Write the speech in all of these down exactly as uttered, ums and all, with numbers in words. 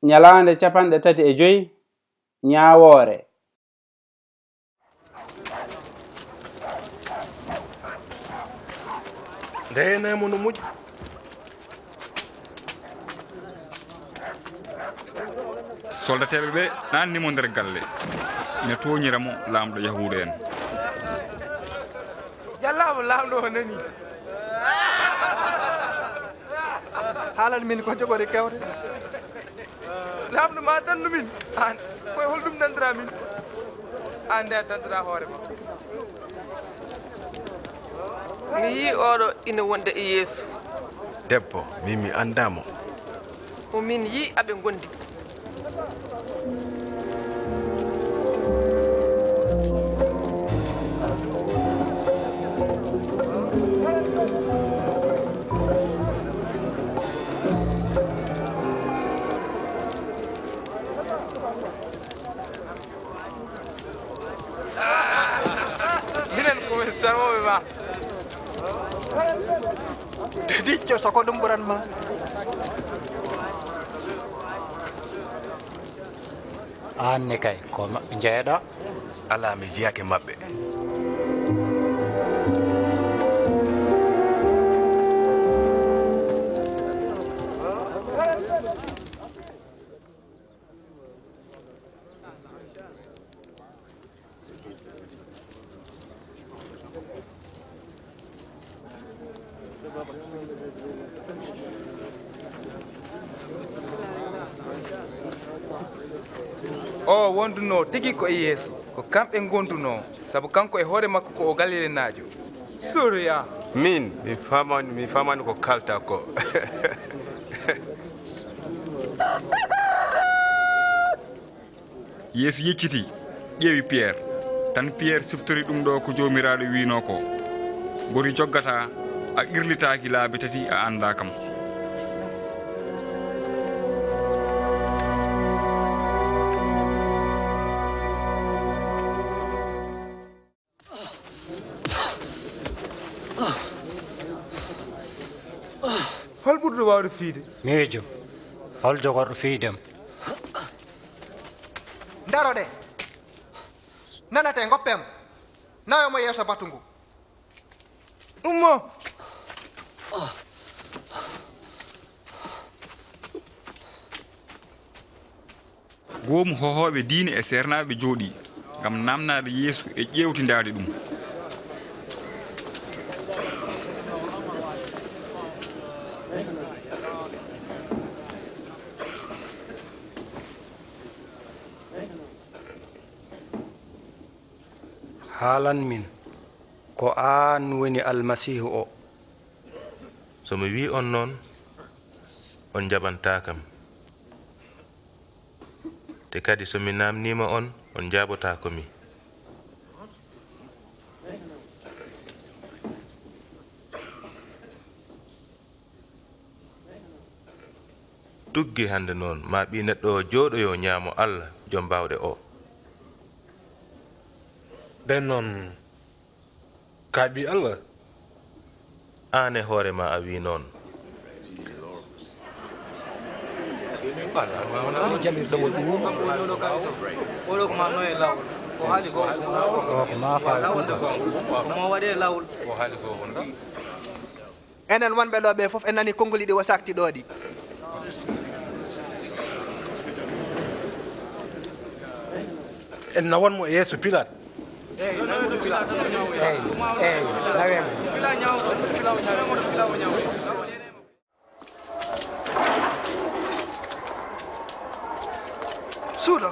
Ñalaande capanɗe tati e joy ñaawoore. Ndeyenee mo no moƴƴi. Soldateeɓe ɓe naatni mo nder galle, ina tooñira mo laamɗo Yahuuda en. Jallaama, laamɗo o nani. Haalan min ko jogori kewre. Laamɗo ma dandu min. An, koye holɗum dandira min? An nde a dandira hoore ma. Mi yii oɗo ina wonda e Yeesu. Debbo, min mi anndaa mo. Ko min yii aɓe ngondi. Minen ko min sarwooɓe ma. Dicco, so ko ɗum ɓuran ma. Aan ne kay, ko maɓɓe njeyaɗaa? Alaa, mi jeyake maɓɓe. O wondunoo tigi ko e Yeesu. Ko kamɓe ngondunoo, sabu kanko e hoore makko ko o Galilenaajo. Soriya! Miin, mi faamaani, mi faamaani ko kaaltaa ko. Yeesu yeccitii, ƴeewi Piyeer. Tan Piyeer siftori ɗum ɗo ko Joomiraaɗo wiinoo ko, Ngori joggataa, a qirlitaaki laabi tati a anndaa kam. Hol ɓurɗo waawde fiyde? Miijo, hol jogorɗo fiydem? Ndaroɗe. Nanate, ngoppee mo. Nawee mo yeeso batu ngu. Ummo! Goomu hohooɓe diine e seernaaɓe jooɗii ngam naamnaade Yeesu e ƴeewtindaade ɗum. Haalan min, ko aan woni Almasiihu o? So mi wii on noon, on njaɓantaa kam. Te kadi so mi naamniima on, on njaabotaako mi. Tuggi hannde noon, maa Ɓii Neɗɗo o jooɗoyoo ñaamo Alla Jom Baawɗe o. Nden noon, kaa Ɓii Alla? Aan e hoore maa a wii noon. Kanko woni oɗo kaaliso. Oɗo ko maa noye laawol. Ko haali ko wonɗa. Ko maa fawi laawol. Ko maa waɗe laawol. Ko haali ko wonɗa. Enen wonɓe ɗo ɓe fof en nani konnguli ɗi o sakti ɗo ɗi. En nawat mo e yeeso Pilaat. Eey, eey, nawee mo. Suuɗo.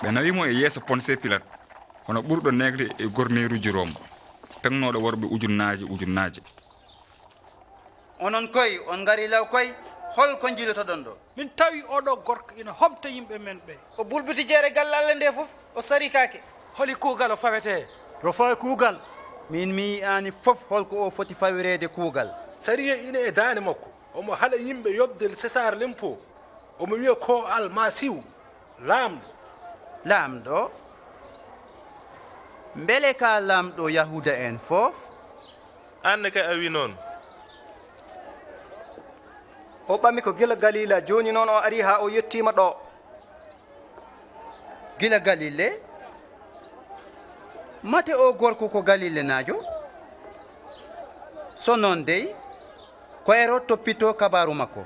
Ɓe nawi mo e yeeso Ponse Pilat, hono ɓurɗo neegde e gorneeruuji Room, peŋnooɗo worɓe ujunnaaje ujunnaaje. Onon koy, on ngari law koy, hol ko njilotoɗon ɗo? Min tawi oɗo gorko ina homta yimɓe men ɓe. O bulbiti jeere galle Alla nde fof, o sarikaake. Holi kuugal o fawetee? To fawe kuugal. Min mi yi'aani fof hol ko o foti fawireede kuugal. Sariya ina e daande makko. Omo haɗa yimɓe yoɓde Sesaar lempo. Omo wiya ko Almasiihu, Laamɗo. Laamɗo? Mbele ka Laamɗo Yahuuda en fof? Aan ne kay a wi noon. O ɓami ko gila Galila, jooni noon o ari haa o yettiima ɗo. Gila Galile? Mate o gorko ko Galilenaajo? So noon dey, ko Erod toppitoo kabaaru makko.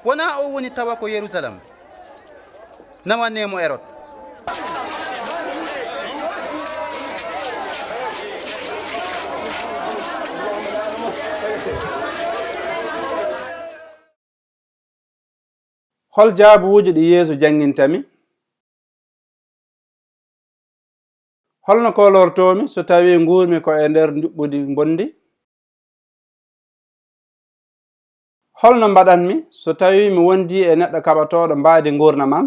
Wonaa o woni tawa ko Yerusalem? Nawanee mo Erod. Hol jaabuuji ɗi Yeesu jannginta mi? Holno koolortoomi so tawii nguurmi ko e nder njuɓɓudi mbonndi? Holno mbaɗanmi so tawii mi wondii e neɗɗo kaɓatooɗo mbaadi nguurndam am?